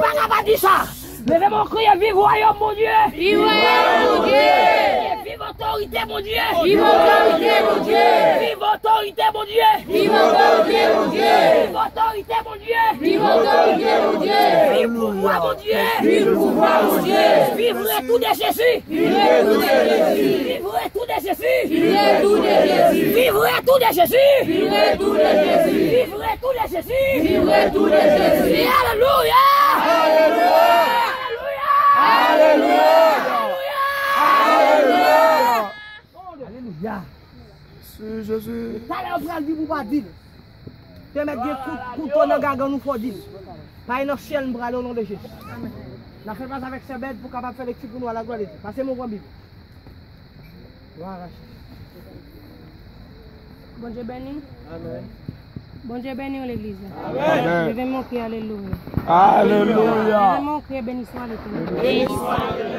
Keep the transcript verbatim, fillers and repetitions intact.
pa ka pa di sa. Leve men w, kriye, viv wayòm Bondye. Viv wayòm Bondye. Viv otorite Bondye. Viv otorite Bondye. Viv otorite Bondye. Viv otorite Bondye. Viv otorite Bondye. Viv otorite Bondye. Viv pouvwa Bondye. Viv pouvwa Bondye. Viv retou de Jezi. Viv retou de Jezi. Viv retou de Jezi. Viv retou de Jezi. Viv retou de Jezi. Viv retou de Jezi. Viv retou de Jezi. Viv retou de Jezi. Alelouya. Alelouya. Alelouya. Alelouya. Alelouya. Alelouya. Mèsi, Jezi. Talè yo pral di pou pa di l. Te mèt gen kout kouto nan gagann ou fò di l. Papa, nan syèl m prale o non de Jezi. N ap fè plas avèk sè Bèd pou kapab fè lekti pou nou a la glwa de Dye. Pase men w pran Bib. Glwa a Jezi. Bondye beni. Amèn. Bondye beni w, legliz la. Amen. Leve men w, kriye alelouya. Alelouya. Leve men w, kriye beni swa Letènèl.